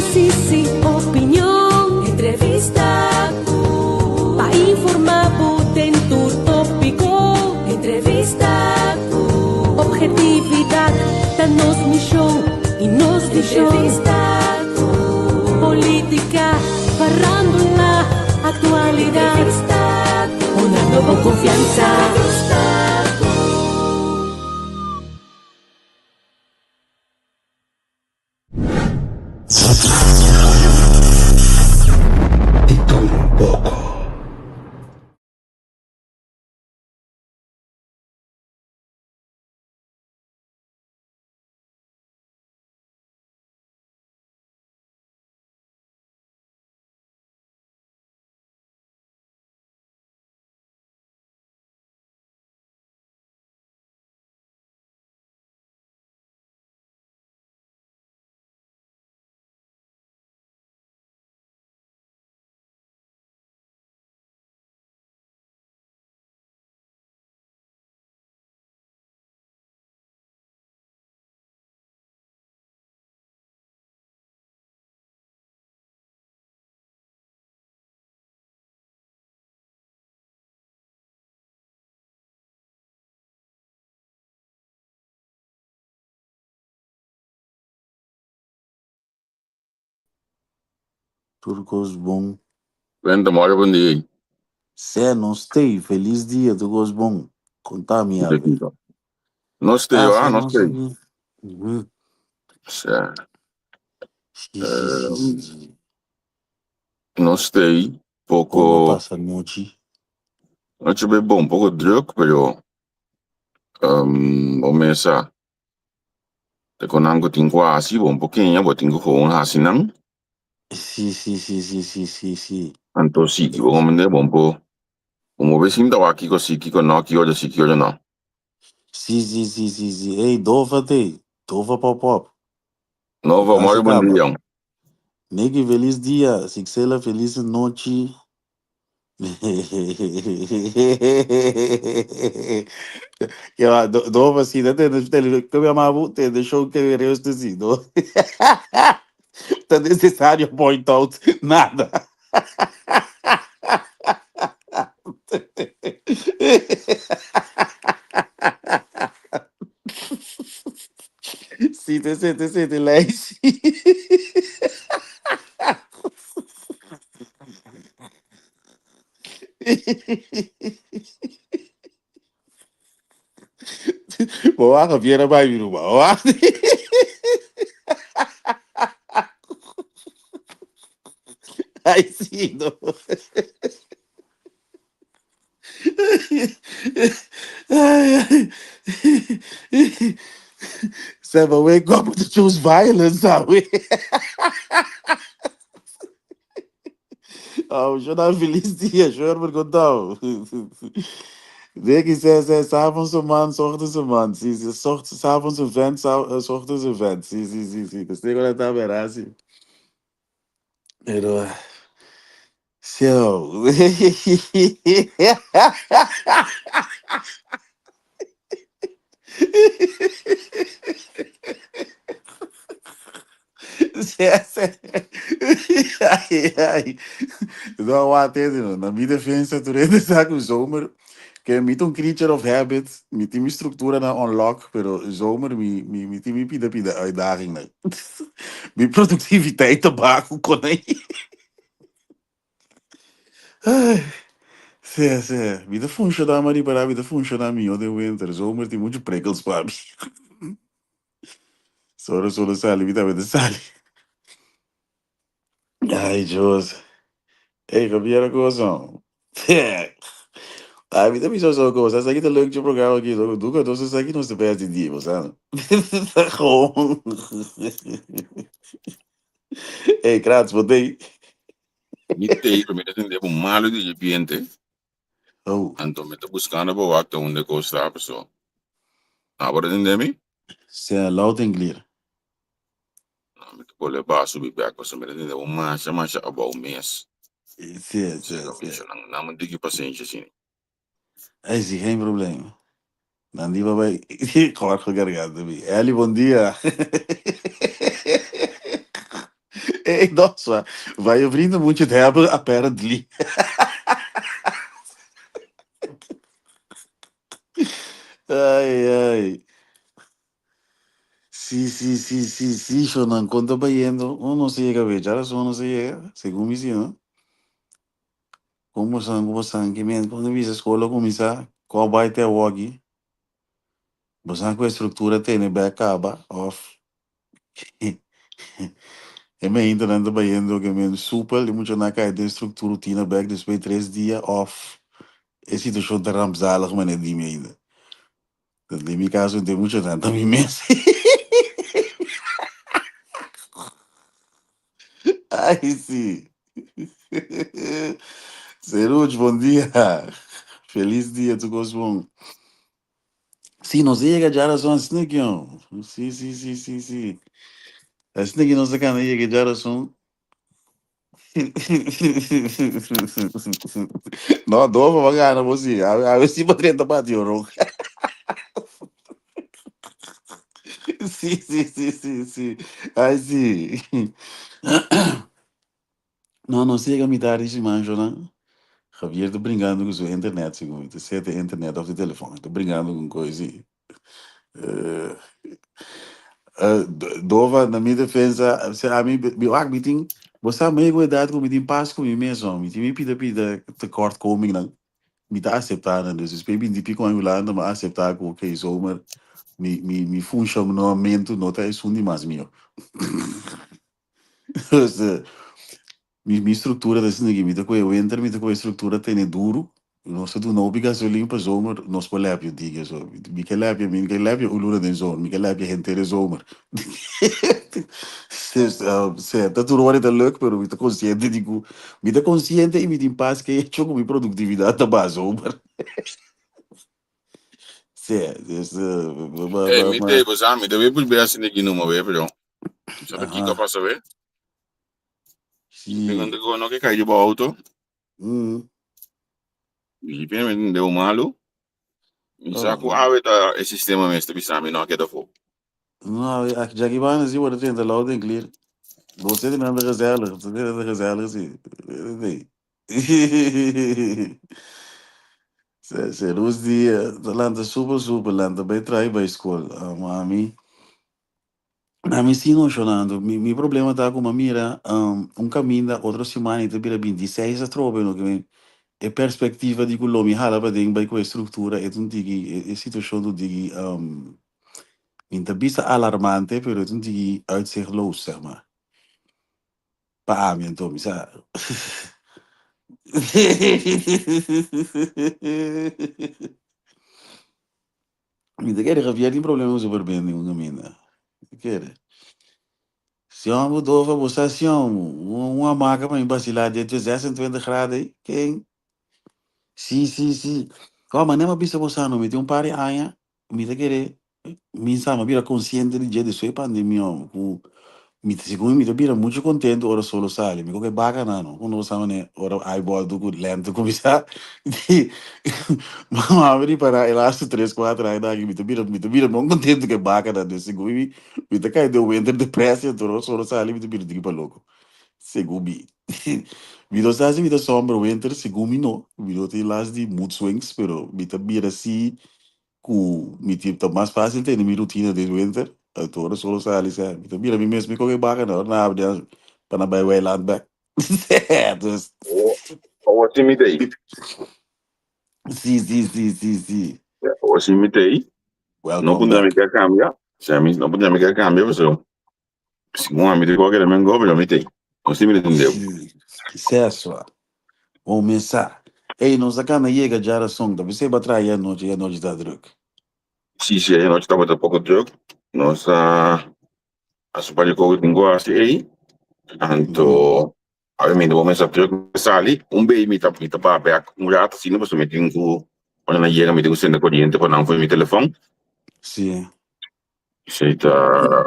Análisis y opinion. Entrevista cu. Pa informa bo den tur topico. Entrevista cu. Objetividad ta nos mision y nos vision. Entrevista cu. Politica, farándula, actualidad. Entrevista cu. Honrando bo confianza. Entrevista cu. Di tur un poko. Tur kos bon. Wenta, mora bon dia. Sè, nos stay. Felis dia, tur kos bon. Konta mi algo. Nos stay, Ah, ah, sè, nos nos stay. aki. Mhm. Sè, Si, si, si, si, si. nos stay. Kon a Poko, pasa nochi? nochi bai bon, poko druk, pero bo mesa te kon nan ku tin ku hasi, bo un pokeña, bo tin ku gewoon hasi nan. Si, si, si, si, si, si, si. Anto si, bo comprende, bo un po, bo move sinta wak kiko si, kiko no, ki ora si, ki ora no. Si, si, si, si, si. Ey, Dova te. Dova pop pop. Nova, Casa mora bon caba. dia. Niki, felis dia. Sixela, felis nochi. Ke va, Dova, si, ta tende, tele, ke mi amabu, tende show ke reus te si, no? Ta necesario point out nada. Si, te sete, sete, lijstje. Bo wak Javier a bai mi ruman. Wak. Ai sí, no. Ai, ai. Seba, wake up to choose violence, sabe? Oh, yo feliz dia, Herbert Gontau. Denk ik, zei, zei, 's avonds een man, 's ochtends een man. Si, si, 's avonds een vent, 's ochtends een vent. Si, si, si, si. Dus tengo la tabela así. Pero, zo. Sí, sí. Ai, ai. No, wat is het? Na mi defensa, tur hende sa ku zomer, ke mi ta un creature of habit, mi tin mi struktura na on lock, pero zomer mi, mi, mi tin mi pida pida uitdagingnan. Mi produktiviteit ta baho kon ei. Ai, sí, sí. Mi ta funshoná, ma ripará mi ta funshoná mihó den winter. Zomer tin muchu prikkels pa mi. Solo solo sali, mi tambe ta sali. Ai, Dios. Ey, Javier, cosa. Ai, mi ta bisa zo cosa. Esaki ta leuk je programma aki. Zo, duka, entonces esaki nos ta perde die, bo sa. Gewoon. Ey, Krats, bo tei. Mi tei, pero mi ta tende bo malo di repente. Oh. Anto mi ta buscando pa wak ta unda cos ta, paso. Ah, bo ta tende mi? Sea loud and clear. No, mi ta pone ba subi bek, paso mi ta tende bo masha, masha abou mes. Sí, sí, sí. Nan, nan diki pasenshi asina. Ey, sí, geen probleem. Dan di babay, Jorge garganta mi. Eli, bon dia. Hey, Doswa, waar je vrienden moet je het hebben, apparently. Ai, ai. Sí, sí, sí, sí, sí, shonan, kon ta bayendo? Uno no se yega be, djarason no se yega, segun mi si, no? Kon bosan, ku bosan ki men, kon ta bisa skol a kuminsá, kon a bai te awoki? Bosan ku e struktura tene bek kaba òf e meintenan ta bayendo ke men supel i muchanan a kai den struktura rutina bek despues di tres dia òf e situashon ta rampzalig manera di mi ainda? Den mi kaso den muchanan ta mi mes. Ai si. Seruch, bon dia. Felis dia, tur kos bon. Sí, nos a yega djarason asina ki yon. Sí, sí, sí, sí, sí. Asina ki nos a kana yega djarason. No, Adolfo va gana bo sí. A ver si pa 30 bati oro. Sí, sí, sí, sí, sí. Ai, sí. No, nos yega mitad di siman, Jonan. Javier ta bringando cu su internet, segun. Ta sete internet of di telefon. Ta bringando cu un cosa así. Eh, eh, Dova, na mi defensa, se a mi, mi wak, mi tin, bo sa mi cu edad cu mi tin pas cu mi mes, no. Mi tin mi pida pida tekortkoming nan. Mi ta acepta nan. Dus despues binti pico aña Hulanda, mi a acepta cu, okay, zomer, mi, mi, mi funcionamento no ta esun di mas mio. Dus, eh, mi, mi structura ta asina aki, mi ta coge winter, mi ta coge structura tene duro, nos ta duna hopi gasolin pa zomer, nos por lepia diga so. Mi ke lepia, mi ke lepia un luna den zomer, mi ke lepia henter e zomer. Dus, um, ta tur ora ta leuk, pero mi ta consciente di cu, mi ta consciente y mi tin pas ke hecho cu mi productividad ta baha zomer. Sí, dus, uh, ma, Hey, ma, mi ma, te, pues, ah, mi te voy a volver a hacer aquí no me pero. ¿Sabes kiko pasa, ve? Sí. Tengo que no que cayó pa auto. Mi me deu malo. Mi sa ku awe ta e sistema mes ta bisa mi no a keda fo. No, aki Jackie Bana si word 30 loud en clear. Bo zit in de gezellig, ze zitten de gezellig si. Nee. Se se luz di lanta super super lanta bij trai bij school. Uh, mami Ami si no shonando. Mi, mi problema ta ku mi a mira um, un kaminda otro siman i ta bira 26 atrobe no ke men e perspektiva di ku lo mi hala paden bai ku e struktura e ta un tiki e, e situashon ta un tiki um, mi ta bisa alarmante pero e ta un tiki uitzichtloos zeg maar. Pa ami anto mi sa. Mi ta kere Javier tin problema ku su verbinding un kaminda. Mi ta kere. Si homber dova bo sa si homber. Un hamaka pa mi basila den dje 26 graden ei. Ken? Si, si, si. Wou, ma nem a bisa bo sa no. Mi tin un par di aña Mi ta kere mi sa mi a bira konsiente di dje despues e pandemia homber ku mi ta segun mi ta bira muchu kontentu ora solo sali mi koke baka nan no ku no sa manera ora eyeball ku lente kuminsá di mama ripará e lastu tres kuater aña aki mi ta bira mi ta bira bon kontentu ku e baka nan dus segun mi mi ta kai den winter depressie anto ora solo sali mi ta bira diki pa loko segun mi mi no sa si mi ta somber winter segun mi no mi no tin last di mood swings pero mi ta bira si Ku mi tin ta mas fácil tene mi rutina den winter, anto ora solo sali sa mi ta mira mi mes mi koke baka na ora na habri dan pa na bai weiland bek. Dus Awor si mi ta ei. Si si si si si. Awor si mi ta ei. No Welcome puntra mi back. ke kambia. Si ami no puntra mi ke kambia pasobra si un ami ta koke den men gobe mi ta ei. No si mi ta tendeu. Si, sesua. Bon mesa. Ey, nos a cana yega djarason, ta bis'é ba traha e anochi, e anochi ta druk. Si, si, e anochi tabata poko druk. Nos a hasi un par di kos tin ku hasi ey. Anto, obviamente bo mester druk mi sali. Un bey mi ta mi ta baha bek un rato asina pasobra mi tin ku ora nan yega mi tin ku sende koriente pa nan for mi telefòn. Si. Esei ta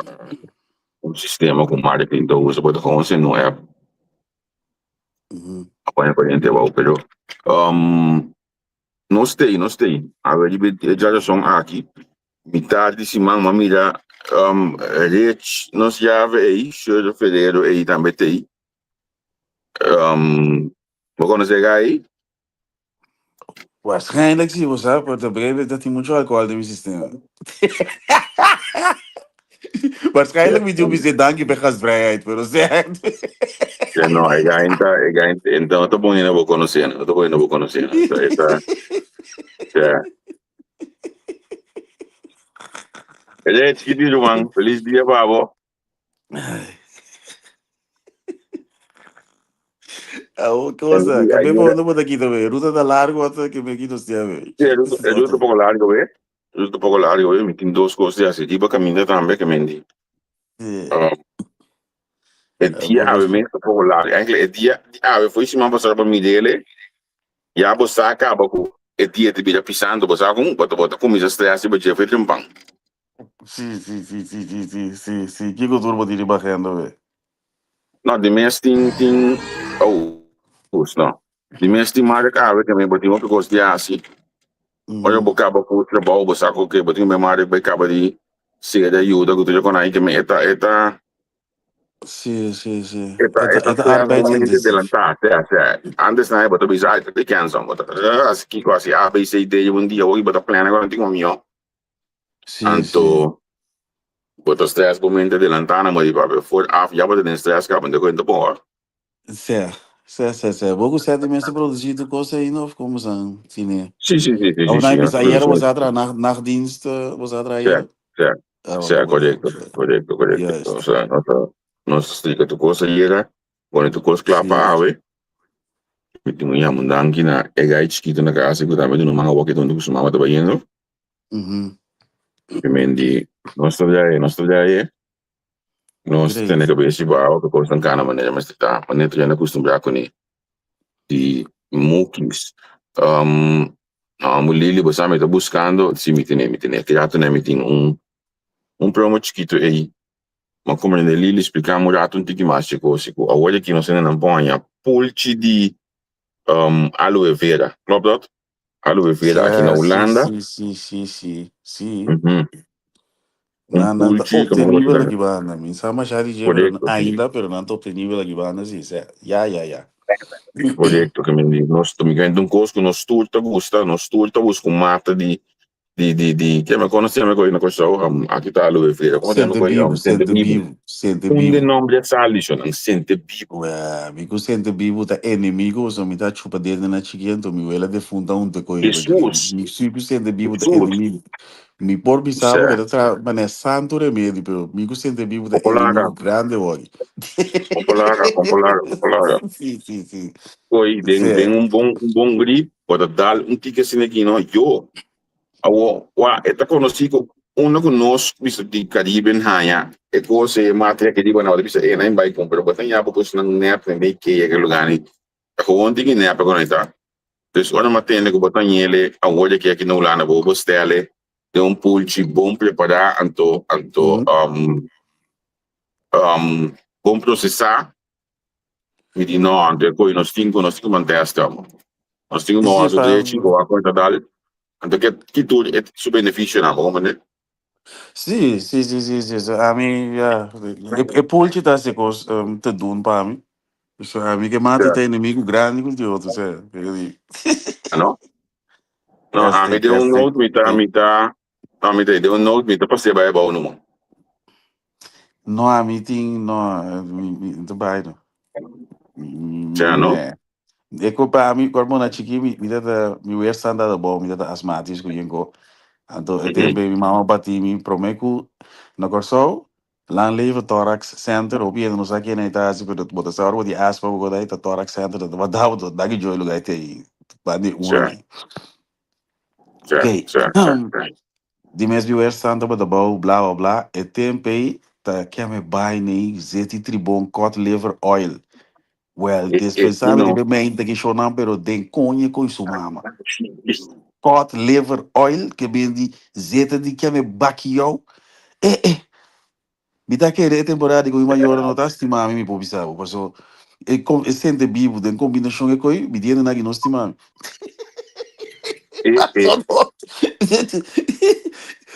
un sistema ku marketing ta usa, bo ta gewoon sende un app. A pone corriente abao pero um, nos tei, nos tei. A ver, e djarason aki. Mitar di siman m'a mira Rich nos yave ei, Shirley Ferrero ei tambe t'ei. Bo konosé e guy ei? Waarschijnlijk si, bo sa, pero ta breve ta tin mucho alcohol den mi sistema. Waarschijnlijk mi tin un bisé danki p'e gastvrijheid, pero sea. Ja, no, e guy ta, e guy ta, no ta bon hende bo konosé, no ta bon hende bo konosé. E ta, ja. Rech, ki di ruman? Feliz dia pa bo. Awo cosa, que me por no bota quita ve. Ruta ta largo hasta que me quito stia ve. Sí, ruta, e ruta poco largo ve. Ruta poco largo ve. Mi tin dos cosas di haci. Riba caminda tambe que men di. Sí. E dia awe mes ta poco largo. Eigenlijk e dia di awe foi siman pasado pa midele. Ya bo sa caba cu e dia ta bira pisando. Bo sa con bo ta bo ta cuminsa stress riba dje foi trempan. Sí, sí, sí, sí, sí, sí, sí, sí. Kiko tur bo tin riba agenda we? No, di mes tin tin oh, no. Di mes tin mark awe que mi bo tin otro cos di haci. Ora bo caba cu trabou bo sa cu ke bo tin be mark bai caba di sede ayuda cu tur e con ai que mi e ta e ta Sí, sí, sí. E ta, E ta, e ta e ta stress bo mente arbeidsintensief. delantá, sea, sea. Antes na bo ta bisa, ay, ta te kenson, bo ta hasi kiko, hasi A, B, C, D, un dia hoy bo ta plana ku tin un mihó. Sí, sí. Anto bo ta stress bo mente delantá na bo di papia vooraf ya bo ta den stress kaba, anto ku ta bon hoor. Sea, sea, sea, sea. Bo ku sea di mester produsí tur kos ainda of komo san tine? Sí, sí, sí, sí, Of sí, nan sí, bisa nos ayera bo produsí. sa traha nacht, nachtdienst, bo sa traha Sea, ayera? sea, Ah, sea, bo korekto, sea. korekto, korekto. Juist. Nos a, nos a, nos a strika tur kos ayera, pone tur kos kla pa Sí. awe. Mi tin un yama un danki na e gai chikito na casa ku tambe duna un manga wòki donde ku su mama ta bayendo. Mi di, nos ta djaye, nos ta djaye. Nos Great. tene kabes riba awa ku kosnan kana manera mester ta. Manera ta yanda kustumbrá kuné. Di mukis. Um, no, Lili, bo sa mi ta buskando, si mi tene, mi tene. Ki rato mi tin un un promo chikito ei. Ma comprende Lili, splikami un rato un tiki mas dje kos ku awor aki nos hende nan por haña pulchi di um, aloe vera. Klopt dat? Aloe vera aki na Sí, sí, Hulanda. sí, sí, sí, sí, sí. Un Nan, nan ta pulchi, como obtenibel aki banda. Mi sa masha di dje, pero Correcto, sí. ainda, pero nan ta obtenibel aki banda, sí. Sea, ya, ya, ya. Correcto, que mi di, nos, mi kende un kos ku nos tur ta gusta, nos tur ta buska un mata di, di, di, di, ke me kono siempre koi na Kòrsou, aki ta aloe vera, komo te Sente koi, bibu, sente sente bibu. bibu, sente Un de bibu. nombre sali, shonan, sente bibu. Wè, mi ku sente bibu ta enemigo, so mi ta chupa dede na chiki, anto mi wela defunta un te koi riba dje. Jesus, Mi si ku sente bibu ta Jesus, enemigo. Mi por bisa bo sea, ke ta traha manera santo remedi, pero mi ku sente bibu ta kompolaga, enemigo grande wòri. kompolaga, kompolaga, kompolaga. Sí, sí, sí. Koi, den, Sea. den un bon, un bon grip, bo ta dal un tiki asina aki, no, yo. Awo, wak, e ta konosí ku unda ku nos bisa di Cariben haña e kos e mate aki riba nan, bo ta bisa e nan bai kumpra, bo ta haña bo kosnan nèp den Ikea ke lugá ni ta gewoon tin ki nèp ku nan ta. Dus ora mi a tende ku bo ta hañ'el awor aki aki na Hulanda bo bo stèl'e den un pulchi bon prepará anto anto bon prosesá. Mi di no, anto e koe nos tin ku nos tin ku mantesta. Nos tin ku Sí, mos pa drechi ku a konta dal. Anto ke ki tur e su benefisionan, bo comprende? Sí, sí, sí, sí, sí. So, ami, ja, e, e pulchi ta hasi kos um, te doen pa mi. So, ami ke mati ta enemigo grandi ku di otro, sea. No? No, ami Este, den un este, note mi ta, mi ta, no, mi ta, den un note mi ta pasé bai abou numa. No, ami tin, no, mi, mi, ta bai no. Mi, mi, Sea, no? nee. E ko pa ami, cuerpo na chiki, mi, mi tata, mi weerstand tata bom, mi tata asmatisch ku yenko. Anto, e tempo mi mama bati mi prome ku na Kòrsou, Lang Leven Thorax Center, hopi hende no sa ken ei ta hasi, pero bo ta sa ora bo tin asma bo ta ta Thorax Center, ta ta bo ta daki joy lugar te ei, banda di una Sea, nei. sea, Ok, sea, sea, sea. di mes mi weerstand tabata bou, bla bla bla, e tempo ei ta keme bai nei zeti tribon cod liver oil. Well, E, e, dispensame no. riba e mente ki shownan, pero den koñe koy su mama. Cod liver oil ke ben di zeta di keme bakio. Eh eh, mi ta kere e temporada di ku mi mayornan no ta stima mi, mi por bisa bo, paso e kom e sente bibu den kombinashon e koy, mi diende nan ki no stima mi. E, e. Paso no.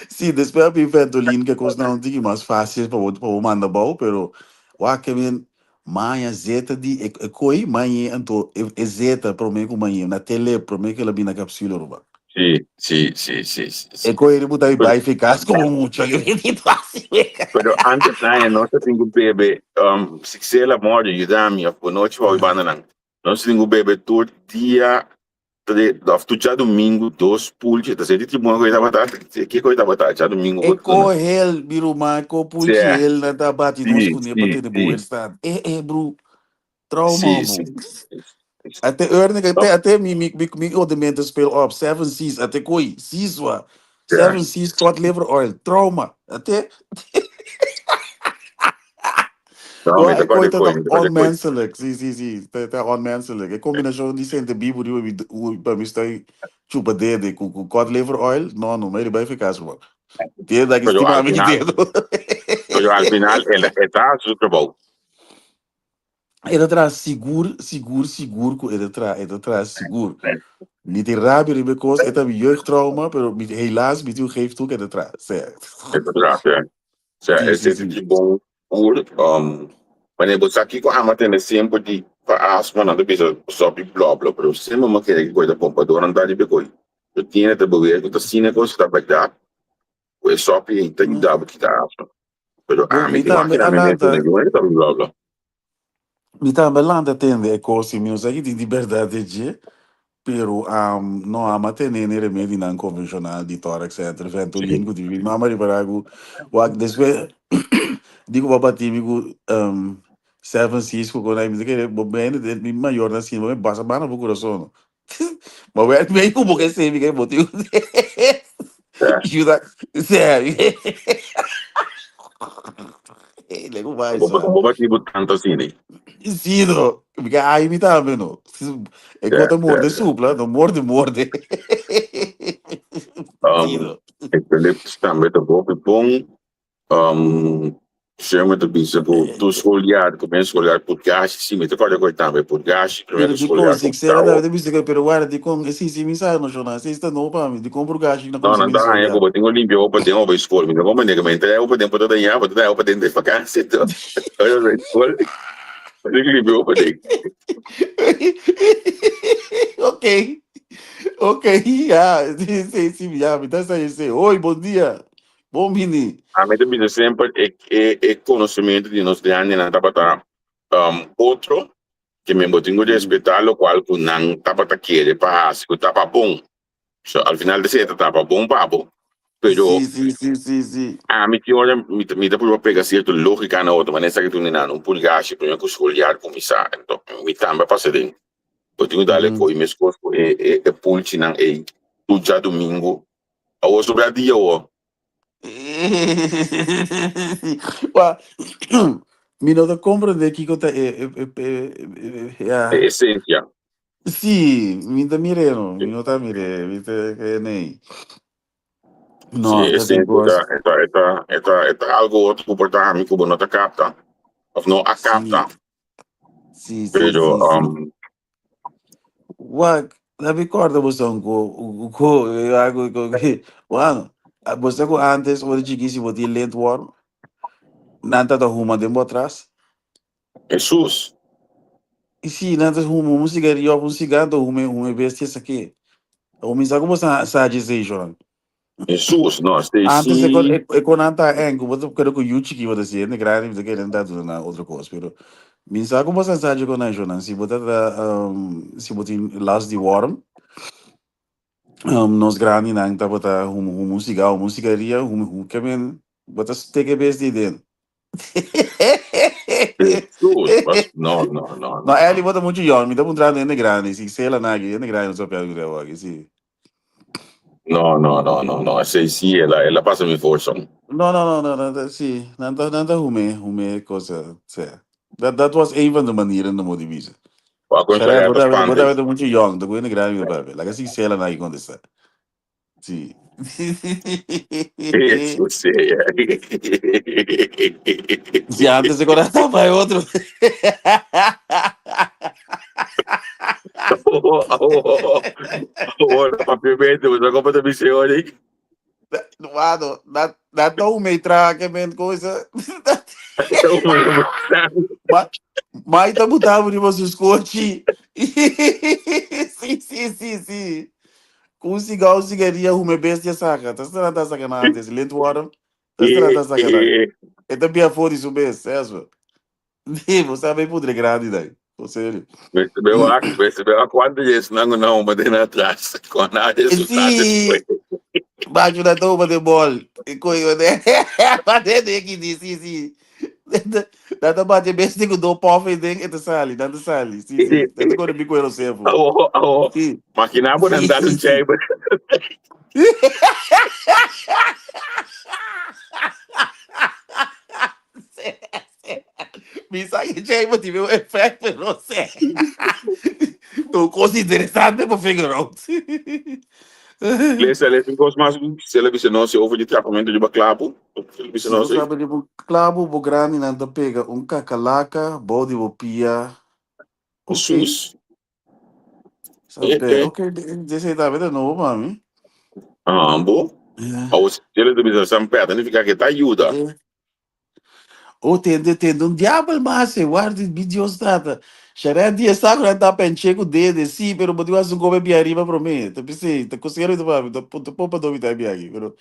Sí, despues a bin Ventolin ke kosnan un tiki mas fácil pa bo pa bo manda bou, pero wak ke men maña zeta di e e koi mañe anto e e zeta prome ku mañe na tele prome ke el a bin na capsule ruman. Sí, sí, sí, sí, sí, E sí. koi riba ta Pero, bai eficaz komo mucha ke mi ta hasi wega. pero antes aña nos ta tin ku bebe um, Sixela morde yuda mi of bonochi pa bandanan. Nos tin ku bebe tur dia Of tu djadumingu dos pulchi ta senti tribuna ku e tabata kiko e tabata djadumingu E ko hel mi ruman e ko pulchi hel nan ta bati nos kuné pa tene bo weerstand e e bru trauma bo ate Ernie ate ate mi mi mi mi odemente speel op seven seas ate koi seas wa seven seas cod liver oil trauma ate No, Wa mi ta e koi kòrda ta koi, ta mi ta kòrda koi. onmenselijk. Sí, sí, sí. Ta ta onmenselijk. E kombinashon di sente bibu riba mi u pa mi stoi chupa dede ku ku cod liver oil. No, no, mi riba eficaz man. Tiene da ki Pero stima al mi ki final, dedo. pero al final el e ta hasi su trabou. E ta traha sigur, sigur, sigur ku e ta traha, e ta traha sigur. Mi tin rabia riba e kos, e ta mi jeugdtrauma, pero mi helaas mi tin un geef toe ku e ta traha. Sea. E ta traha, sea. Sea, Sí, e sí, senti sí. di bon pur. Um, wanneer bo sa kiko ama tende semper di pa asma, nan ta bisa stop di blòblò, pero semper mi a kere ku e ta bon pa dor nan ta riba e koi. Bo tiene ta beweer ku ta asina kos ta bèrdat, ku e sòpi ei ta yuda bo kita asma. Pero Bo, ami mi tin wak tambe keda a mi mes lanta. ku e ta blòblò. Mi tambe lanta tende e kos i mi no sa ki tin di bèrdat e dje, pero no ama tene ne remedinan konvenshonal di Thorax Center, Ventolin ku tin mi mama ripará ku wak despues di ku bo a bati mi ku seven seas ku konai mi ta kere bo bende mi mayornan sinti bo basa banda bo kurason no. Ma wèl mi ku bo ke sebi ke bo tin yuda serio. Lego bai Bo sa. bo bati bo tanto asina. Sí no, mi ke ai mi tambe no. E kota morde supla, no morde morde. Sí no. Eucalyptus tambe ta hopi bon. Um, Sherman ta bisa ku tur schooljaar, ku men schooljaar purgashi, si mi ta kòrda ku e tambe purgashi, Pero primero dikon, schooljaar si ku sera tao. ta bisa ku, pero guarda dikon, e si si mi sa no shona, si esta no pa mi, dikon purgashi na No, nan kuminsamentu ta haña ku schooljaar. bo tin ku limpia opa den opa school, mi no comprende ku mi entra opa den por ta dañá, bo ta dañá opa den den vakantie to. Ora bo school, bo tin ku limpia opa den. Ok, ok, ya, si, si, si, ya, mi ta sa esei. Hoi, bon dia. Bon bini. Ami ta bisa semper e e e konosementu di nos grandinan tabata um otro ke men bo tin ku respetá lokual ku nan tabata kere pa hasi ku ta pa bon. So al final ta esei ta ta pa bon pa bo. Pero Sí, sí, sí, sí, sí. ami tin ora mi ta mi ta prueba pega sierto lógika na otro manera esaki tuni nan un pulgashi prome ku skol yar kuminsá enton mi tambe a pasa den. Bo tin ku dale ko'i meskos ku e e e pulchinan ei tur djadumingu Awor sobra dia awor. Wa, mi no ta comprende kiko ta e, e, e, e, e, ya. E esencia. Sí, mi ta mire no, mi no ta mire, mi ta ke nei. No, Sí, ta tin esencia cos. ta, e ta, e ta, e ta, e ta algo otro ku por ta ami ku bo no ta capta. Of no a Sí, capta. sí, sí, Pero, sí, sí. um, Wak, la mi corda boso ku ku ku ku bueno, boso ku antes ora chiki si bo tin lintworm, nan ta ta huma den bo atras. Jesus. I si nan ta huma un cigarillo of un cigar, ta huma huma e bestia esaki. Awor mi sa ku bo sa sa dje esei, Joran. Jesus, no, esei Antes e kon si. e kon nan ta eng, ku bo ta kere ku yu chiki bo ta si hende grandi mi ta kere nan ta duna nan otro kos, pero mi sa ku bo sa sa dje kon nan Joran, si bo ta ta si bo tin last di worm, nos grandinan tabata huma huma un cigar, huma un cigaria, huma huma ke men bo ta steke e bestia den. Jesus, was, no, no, no, No, no, Eli no. bo ta muchu yong, mi ta puntrando hende grandi, si sela na aki, hende grandi no sa papia ku te aki, si. No, no, no, no, no, esei si, el a, el a pasa mi voorsong. No, no, no, no, no, no, si, nan ta, nan ta hume, hume cosa, sea. Dat, dat was een van de manieren, no di bisa. Wak con Sharet, bo Sharet a ta, bo spanta. ta muchu yong, ta ku hende grandi mi ta papia. Laga si sela na aki contesta. Sí. Eso sí. Si antes se corazón para otro. Awor, papiamento, bo sa como ta bisa hoy? Wado, dat dat ta un mei traha ke men cosa. Ma mai ta butabo riba su skochi. Sí, sí, sí, sí. Ku un sigao, sigaria, hume bestia saka. Ta sera ta saka na antes. Lintworm. Ta sera ta saka na. E ta bia for di su bes, eso. Sí, bo sabe pudre grandi dai. O serio. Percebeu a, percebeu a quanto yes nango não, mas de atrás. Com a resultado Sí. depois. Baixo da toma de bol. E coi, né? Bate de aqui, sí, sí, sí. Dat bate beste ku do pof e den e te sali, dat te sali. Sí, sí. Dat te corre bico ero sefo. Awo, awo. Sí. Imagina bo nan Sí, dar sí, un sí. chai. Mi sa que chai bo tiene un effect, pero no sé. Tu cosa interesante por figure out. Lesa, lesa un cos mas. Se le bisa no se over di trapamento di baklapu. Se le bisa Si no bo se. sabe di bo klabu bo grandi nan ta pega un kakalaka bou di bo pia. Ok. Jesus. Sabe, ok, dese ta beta nobo pa mi. Ah, bo. Awo se le bisa san peta, significa que ta ayuda. Oh, tende, tende un diabel mas, eh, guardi, mi Dios tata. Sharet di esta ku ta penche ku dede, sí, pero bo ti was un come bia arriba pro me. Te pise, te considero te pa, te te popa do mi ta biagi, pero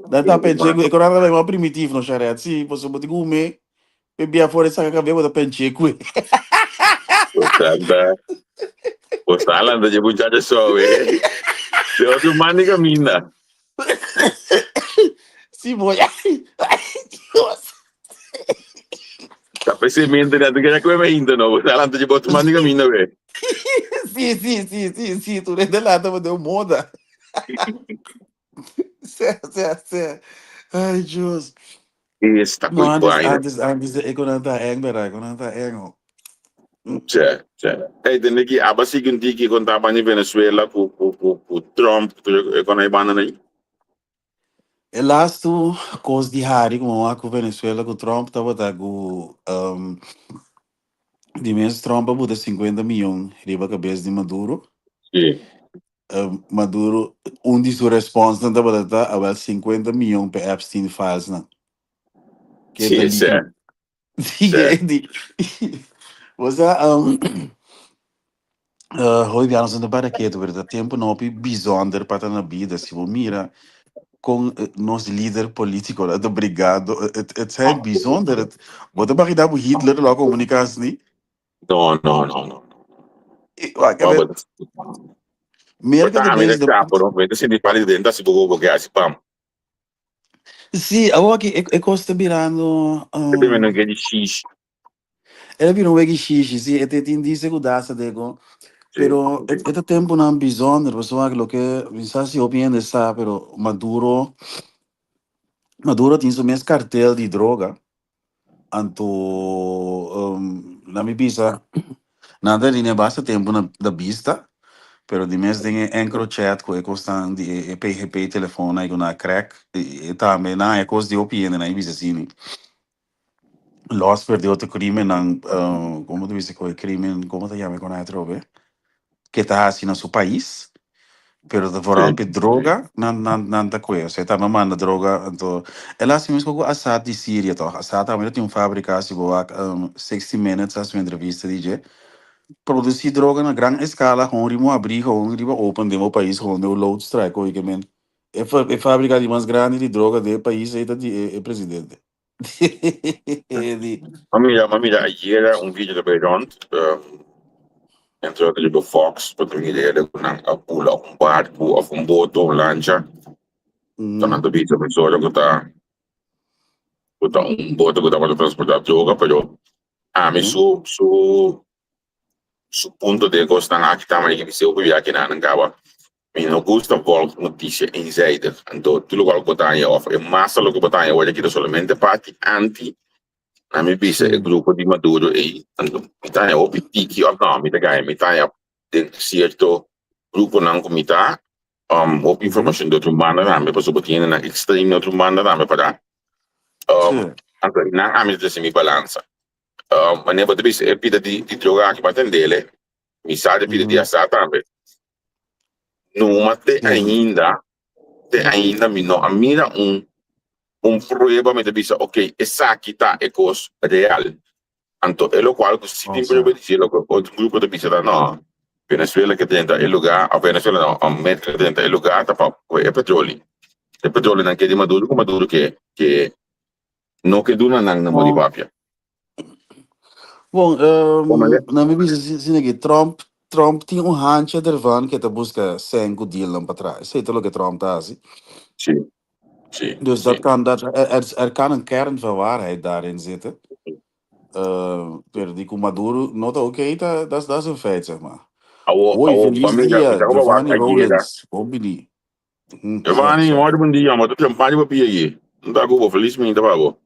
dan ta penche ku, e koranta ta primitivo no Sharet, sí, poso bo ti ku me, pe bia fora saca cabelo bo ta penche ku. Tata. Pues alan de muchacho suave. De otro man ni camina. Sí, voy. Ay, Dios. Ta precisamente na te queda come ainda no. Pues alan de otro man ni camina ve. Sí, sí, sí, sí, sí, tu de lata me deu moda. Sí, sí, sí. Ay, Dios. Esta No, coi antes, vaina. antes, antes, e kon ta eng, verdad? Kon ta eng. Tje, tje. Hey, tende ki aba sigui un tiki kon taba ni Venezuela ku ku ku ku Trump, ku kon ay banda nai. E laatste kos di hari como wa ku Venezuela ku Trump tabata ku di mes Trump a buta 50 miljoen riba kabes di Maduro. Sí. Maduro, un di su response nan tabata ta, awel 50 miljoen pe Epstein files nan. Ke ta Sí, sí. liquid. Sí. Di, o sea, hoy dia nos anda para ketu, pero ta tempo no hopi bijzonder pa ta na bida. Si bo mira con nos lider politico ta brigando, het, het zijn bijzonder. Het, bo ta imagina bu Hitler lo a comunica así? No, no, no, no. Wak, No, a ver, but Merca ta ta ami bezig de de capo, no? Mete sinti pali dentro así poco porque así pam. Sí, awor aki e cos ta birando E primeiro não quer de xixi. El a bira un wegi shishi, sí, e te tin dice ku dasa deko. Sí. Pero e e ta temponan bijzonder, pasobra loke mi sa si hopi hende sa, pero Maduro Maduro tin su mes kartel di droga. Anto na mi bisa nan ta tene basta tempo na na bista, pero di mes den e EncroChat ku e kosnan di e PGP telefoon ku nan a crack, e tambe nan haña kos di hopi hende nan a bisa asina. Los per di otro crimennan, como ta bisa ku e crimen, como ta yama e con atrobe? Ke ta hasi na su pais, pero ta vooral pe droga nan nan nan ta kue. Osea tambe manda droga, anto el a hasi mesco ku Assad di Siria toch. Assad tambe tin un fabrica si bo wak 60 Minutes a hasi un entrevista di dje. Produci droga na gran escala gewoon riba un abri gewoon riba open den bo pais gewoon den un loods trae koe ke men. E e fabrica di mas grandi di droga den e pais ei ta di e e presidente. Di. Ma mira, ma mira ayera un video ta bay rond, entre otro riba Fox, pa tin idea de ku nan a bula un barku of un boto, un lancha. Ta nan ta bisa mesora ku ta ku ta un boto ku tabata transporta droga, pero ami su su su punto den kosnan aki ta manera ki mi seo pabia kinan nan kaba. Mi no gusta volg noticia eenzijdig. Anto tur lokual ku bo ta haña òf e masa loke bo ta haña awor aki ta solamente parti anti na mi bisa e grupo di Maduro ei. Anto mi ta haña hopi tiki òf no mi ta gaña mi ta haña den sierto gruponan ku mi ta hopi informashon di otro banda tambe pasobra bo tin hendenan extreme di otro banda tambe para anto nan ami ta trese mi balansa. Manera bo ta bisa e pida di droga aki bo a tendele mi sa di pida di asa tambe. Numa te ainda. Te ainda mi no a mira un un prueba mi ta bisa ok esaki ta e kos real. Anto e lokual ku si tin prueba di dje loke otro grupo ta bisa ta no Venezuela ke drenta e luga of Venezuela no Merka ke drenta e luga ta pa kohe e petroli. E petroli nan ke di Maduro ku Maduro ke ke no ke duna nan na modi papia. Bon, na mi bisa asina ki Trump Trump tin un hancha dervan ke ta buska sèn ku dealnan pa traha. Esei ta loke Trump ta hasi. Sí, sí, Dus dat sí. kan, dat, er, er kan een kern van waarheid daarin zitten. Pero di ku Maduro no ta oké, ta, dat, dat is een feit, zeg maar. Awo, Hoi, awo, feliz pa mi, dia, mi ta wak Giovanni ayera. Rollins. Bon bini. Giovanni, Sorry. hoor bon dia, maar tu champagne pa pia hier. Não tá com feliz minta pa bo.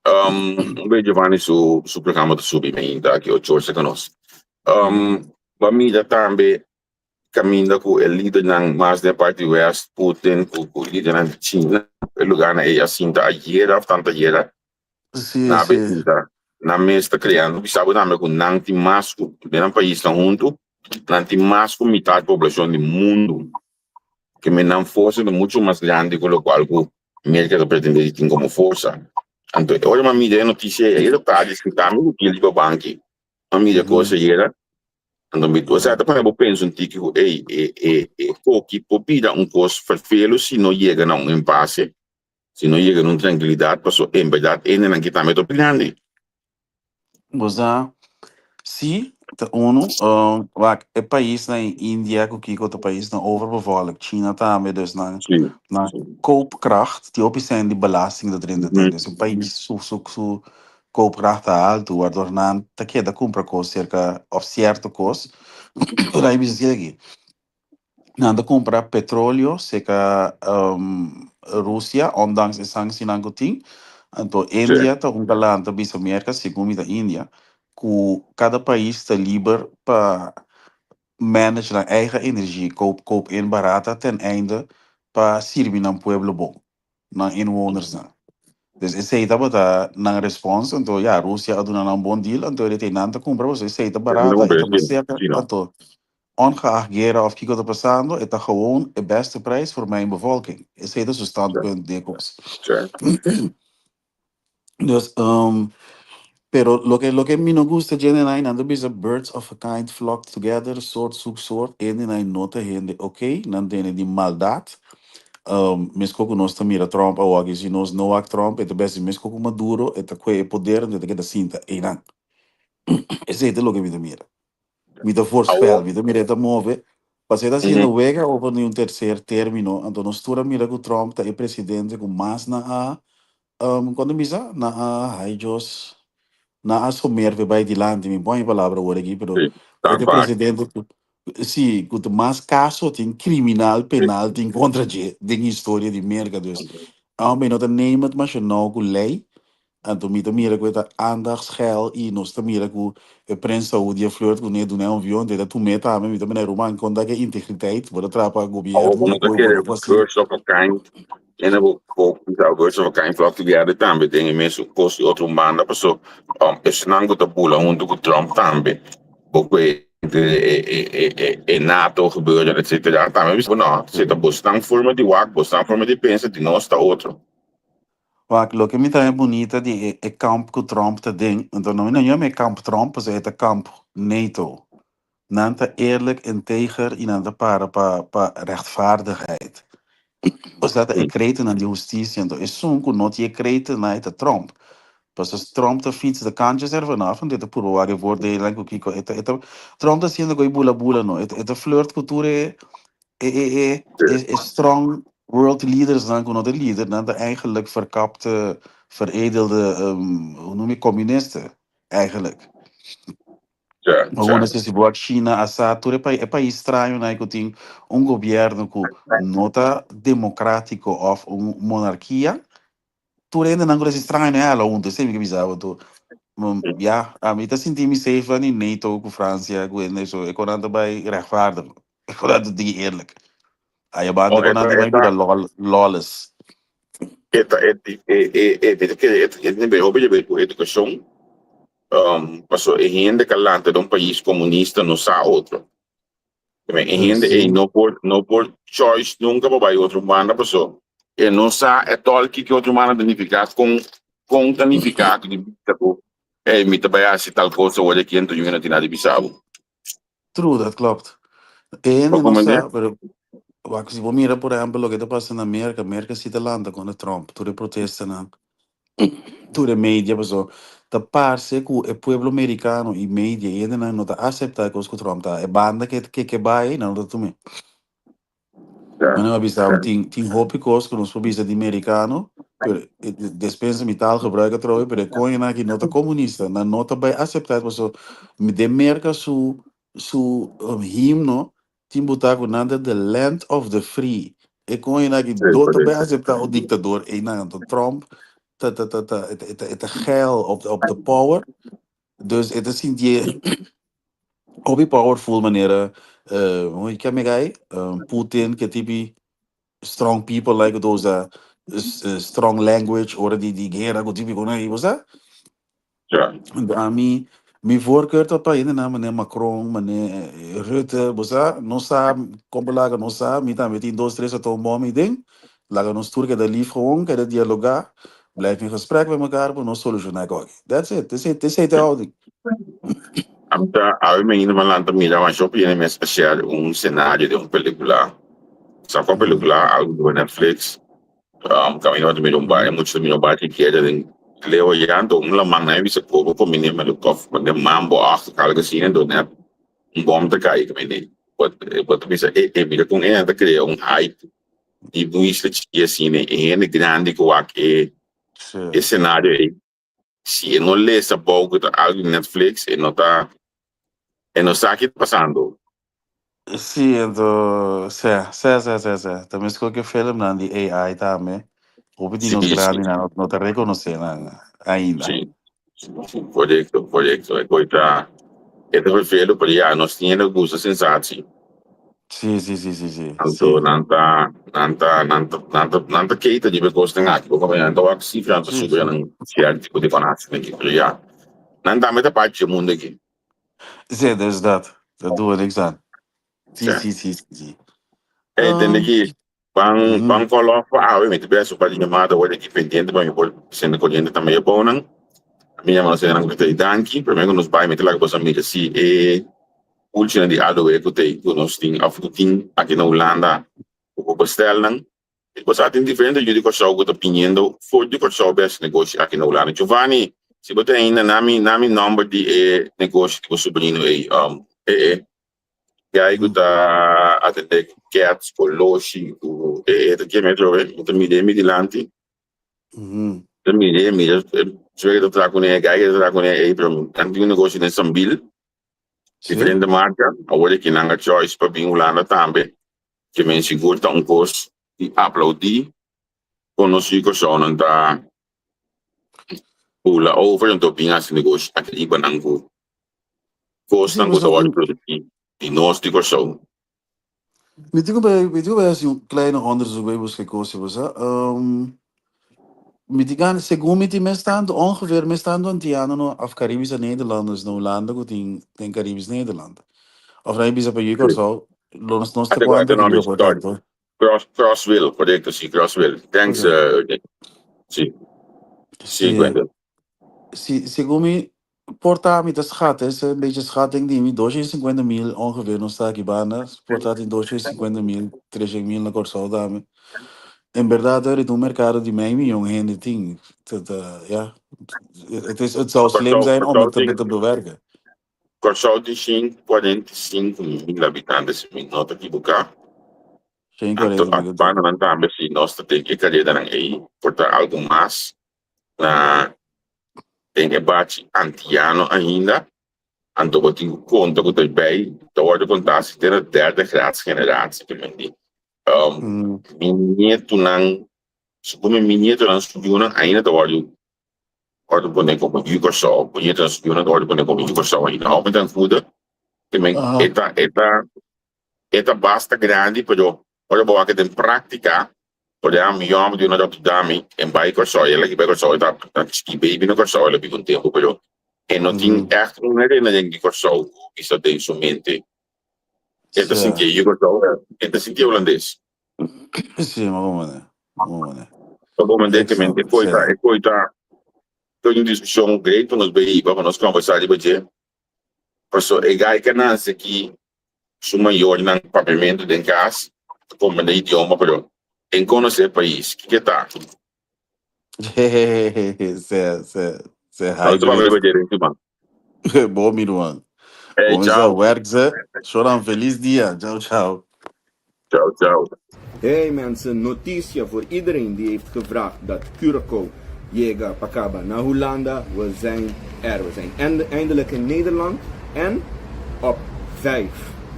Um, um Giovanni su su programa ta subi minta aqui ocho horas com nós. Um, pa mira tambe caminda cu e lidernan mas den parti west, Putin, cu cu lidernan di China, e lugarnan ei a sinta ayera of tanto ayera, Sí, na sí. sinta, nan mes ta creando, bisa bo tambe cu nan tin mas cu, den nan paisnan hunto, nan tin mas cu mitad poblacion di mundo. Ke men nan forsa ta mucho mas grandi cu locual cu Merca ta pretende di tin como forsa. Anto, ora mi a mira e noticia ei, ayera tardi, sinta mi cu Gil riba banki, mi a mira cos ayera, Anto mi, osea, ta pone bo pensa un tiki ku, ey, e, e, e koki por bira un kos ferfelu si no yega na un empase, si no yega na un trankilidat, paso en bèrdat hendenan ki tambe ta hopi grandi. Bo sa, si, ta unu, wak, e paisnan in India ku kiko ta paisnan overbevolkt, China tambe, dus nan, Sí, nan sí. koopkracht, tin hopi sèn di belasting ta drenta den, dus un pais su, su, su Koopkracht ta altu, waardoor nan ta keda kumpra kos serka òf sierto kos. Ora mi bisa asina aki, nan ta kumpra petroleo serka Rusia, ondanks e sanksinan ku tin. Anto India ta un kalan ta bisa Merka, segun mi ta India, ku kada pais ta liber pa manage nan eigen energie, koop koop in barata ten einde pa sirbi nan pueblo bon. nan inwonersnan. Dus esei tabata nan respons, anto ya, Rusia a duna nan un bon deal, anto e nan ta kumpra pasobra esei ta barata, e ta mas serka, anto ongeacht guera of kiko ta pasando, e ta gewoon e beste prijs voor mijn bevolking. Esei ta su standpunt den e kos. Dus, pero loke, loke mi no gusta dje nenai, nan ta bisa birds of a kind flock together, soort zoekt soort, e nenai no ta hende ok, nan tene di maldad. Mesco cu nos ta mira Trump awor, si nos no wak Trump, e ta besti mesco cu Maduro, e ta coge e poder, anto e ta keda sinta einan. Esei ta loke mi ta mira. Mi ta voorspel, mi ta mira e ta move. Pasobra e ta haciendo wega over di un tercer termino, anto nos tur a mira cu Trump ta e presidente cu mas nan a, con ta bisa? Nan a, hay Dios, nan a somer p'e bay dilanti, mi pon e palabra awor aki, pero Sí, e tan ta e vaak. presidente cu, si, cu ta mas caso tin criminal, penal tin contra dje den historia di Merca, dus aunke mi no ta neem het masha nou cu ley, Anto mi ta mira ku e ta aandachtsgeil i nos ta mira ku e prens Saudi a flirt kuné, dun'é un avion, anto e ta tum'é tambe. Mi ta mira, ruman, kon ta ku e integriteit? Bo ta traha pa Awor gobièrnu bo i no ta koe bo kere no por hasi. birds of a kind, ene bo bo bisa birds of a kind flock together tambe den e mesun kos di otro un banda, paso esnan ku ta bula huntu ku Trump tambe bo ku e e e e e NATO gebeuren etcetera tambe bisa bo no, si ta bosnan forma di wak, bosnan forma di pensa, di nos ta otro. Wak, loke mi ta haña bunita di e e kamp ku Trump ta den, anto no mi no yama e kamp Trump, pasobra e ta kamp NATO. Nan ta eerlijk, integer i nan ta para pa pa rechtvaardigheid. Osea ta e kretennan di hustisia, anto esun ku no tin e kretennan e ta Trump. Pasobra Trump ta fiets de kantjes er vanaf, anto e ta purba wak e voordeelnan ku kiko e ta e ta Trump ta haciendo ku e bula bula no, e ta e ta flirt ku tur e E e e e e strong world leaders nan ku no ta lider, nan ta eigenlijk verkapte, veredelde, hoe noem je, communisten, eigenlijk. Ja, Maar gewoon ja. si bo wak China, Assad, tur e pais, e pais strañonan ku tin un gobierno ku no ta democratico of un monarkia, Tur hendenan ku ta hasi straño e hala huntu, esei mi ke bisa bo tur. Ya, ami ta sinti mi safe la ni NATO ku Francia ku hende so e konan ta bai rechtvaardig, e konan ta tiki eerlijk. Aya banda Oh, e konan eta, ta bai eta, bira lol, lawless. eta, e, e, e, e, e, e, e, e, hopi di ku edukashon, paso e hende ka lanta den un pais komunista no sa otro. E hende ei no por no por choice nunka pa bai otro banda paso e no sa etòl kiko otro banda ta nifiká kon kon ta nifiká ku di bisa ku ey mi ta bai hasi tal kos awor aki anto yu no tin nada di bisa bo. True, dat klopt. E hende no sa, pero wak si bo mira por ehempel loke ta pasa na Merka, Merka si ta lanta kontra Trump, tur e protestanan. Tur e media paso ta parce cu e pueblo mericano y media y hendenan no ta acepta e cos cu Trump ta e banda ke ke ke bay nan no ta tumi. Mane a bisa tin tin hopi cos cu nos por bisa di mericano pero despensa mi taalgebruik atrobe pero e coñonan aki no ta comunista nan no ta bay acepta paso den Merca su su himno Tin buta ku nan ta the land of the free. E koño aki no ta bai aseptá un diktador einan. Anto Trump ta ta ta ta e ta e ta geil op op de power. Dus e ta sintié hopi powerful manera hoe heet die guy? Putin ke tipi strong people like ku ta usa strong language ora di di guera ku tipi kono ei bo sa? Ja. Ami mi voorkeur ta pa hendenan manera Macron, manera Rutte, bo sa, nos sa kon por laga nos sa, mi tambe tin dos tres atoombom ei den, laga nos tur keda lief gewoon, keda dialoga, blijf in gesprek met mekaar pa nos soluciona e koki. That's it, esei esei ta e houding. Ami ta awe mi ainda lanta mira masha hopi hende mes a share un scenario den un pelicula. Sa cua pelicula? Algo riba Netflix. Caminda ta mira un bai, mucha ta mira un bai ki keda den leu allá, anto un laman nan a bisa kobo komi ne melukòf, den mambo òf algo asina, anto nèt un bòm ta kai kaminda. Bo ta bisa e e mira kon e ta krea un hype di un isla chiki asina, e hende grandi ku wak e e senario ei, si e no lesa bou ku ta algo di Netflix e no ta e no sa ki ta pasando. Sí, anto, sè, sè, sè, sè, sè. Ta meskos ku e filmnan di AI tambe. Hopi di nos grandinan no, no ta rekonosé nan ainda. Sí, korekto, korekto. E koi ta, e ta vervelu, pero ya, nos tin hende ku gusta sensatie. Sí, sí, sí, sí, sí, Anto sí. nan ta, nan ta, nan ta, nan ta, nan ta keita riba e kosnan aki. Bo komo nan ta wak sifra, nan ta subi nan sierto tipo di fanatisme aki. Pero ya, nan tambe ta parti dje mundu aki. Sí, dus dat. Dat doen we niks aan. Sí, sí, sí, sí, sí. Hey, tende ki, ban, ban call off pa awe, mi te bes un par di llamada awor aki pendiente pa mi por sende corriente tambe e bounan. Mi yama nos hendenan ku ta danki, prome ku nos bai mi ta laga boso mira si e pulchinan di aloe ku ta ku nos tin of ku tin aki na Hulanda ku por bestel nan. E bo sa tin diferente yu di Kòrsou ku ta biniendo for di Kòrsou bes negoshi aki na Hulanda. Giovanni, si bo ta ainda na mi na mi nòmber di e negoshi di bo sobrino ei, e e guy ku ta atendé ku kèts, koloshi, ku e e ta keme atrobe, mi ta mir'é mi dilanti, mi ta mir'é, mira e ke ta traha kuné, e guy ke ta traha kuné ei, pero nan tin un negoshi den Sambil, diferente marka, awor aki nan a choice pa bin Hulanda tambe. Ke men sigur ta un kos di aplaudí kon nos yu Kòrsounan ta bula over anto bin hasi negoshi aki riba nan ku kosnan ku ta wòrdu produsí di nos di Kòrsou. Mi tin ku bai mi tin ku bai hasi un kleine onderzoek bai buska e kos bo sa. Mi tin gana segun mi tin mes tantu ongeveer mes tantu antiano no of Caribische Nederlanders na Hulanda ku tin den Caribisch Nederland. Of nan a bisa pa yu Kòrsou lo nos nos ta kuantu aki riba por tantu. Cross Crossville, korekto si Crossville. Thanks si. Si Gwendel. Si segun mi Por ta mi ta schat, es een beetje schatting di mi, 250 mil ongeveer nos ta aki banda, por ta tin 250 mil, 300 mil na Kòrsou tambe. En berdad er un merkado di mei miyon hende tin, ta ta ja, het is het zou slim zijn om het te te bewerken. Kòrsou tin 145 mil habitante si mi no ta kibuká. Anto 145 mil. Bandanan tambe si nos ta den e karedanan ei por ta algu mas na den e bachi antiano ainda, anto bo tin ku konta ku ta bai ta wòrdu kontá si te na derde grads generatie te men di mi nietunan suponé mi nietunan su yunan ainda ta wòrdu wòrdu pone komo yu Kòrsou bo nietunan su yunan ta wòrdu pone komo yu Kòrsou ainda hopi tan kuda te men e ta e ta e ta basta grandi pero ora bo wak den práktika Por e ami yòm di una Rotterdam e bai Kòrsou, el a bai Kòrsou, e ta chiki baby na Kòrsou, el a biba un tempu, pero e no tin ègt un herinnering di Kòrsou ku bisa den su mente. E ta sinti e Curaçao, e ta sinti e Holandes. Sí, ma como ne? Como ne? Pa comprende que men e coi ta, e coi ta, ta un discusion great pa nos bay hiba, pa nos conversa riba dje. Paso e guy que nace aki, su mayornan papiamento den cas, ta comprende idioma, pero en conoce e pais, kiko ta? Se, se, se Nos ta papia hybrid. riba dje den siman. Bon, mi ruman. Hey, Bon, ciao. werk ze. Shoran, feliz dia. Ciao, ciao. Ciao, ciao. Hey mensen, noticia voor iedereen die heeft gevraagd dat Curaçao yega pa caba na Hulanda. We zijn er. We zijn eindelijk in Nederland. En op 5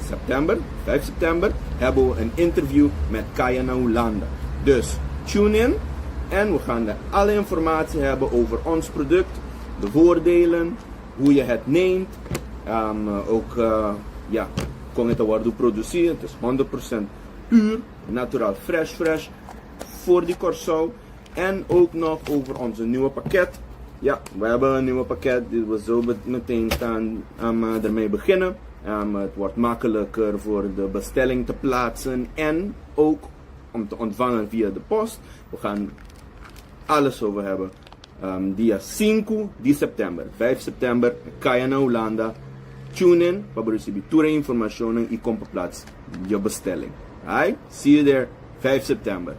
september, 5 september, hebben we een interview met Kaya na Hulanda. Dus tune in en we gaan de alle informatie hebben over ons product, de voordelen, hoe je het neemt. Ook ja, con het wordt produceerd. Het is 100% puur, natural, fresh, fresh voor die Curaçao. En ook nog over onze nieuwe pakket. Ja, we hebben een nieuwe pakket die we zo meteen gaan ermee beginnen. Het wordt makkelijker voor de bestelling te plaatsen en ook om te ontvangen via de post. We gaan alles over hebben. Dia 5 di september, 5 september, Kaya na Hulanda. Tune in pa recibi tur informacion y compra plaats je bestelling. Alright? See you there, 5 september.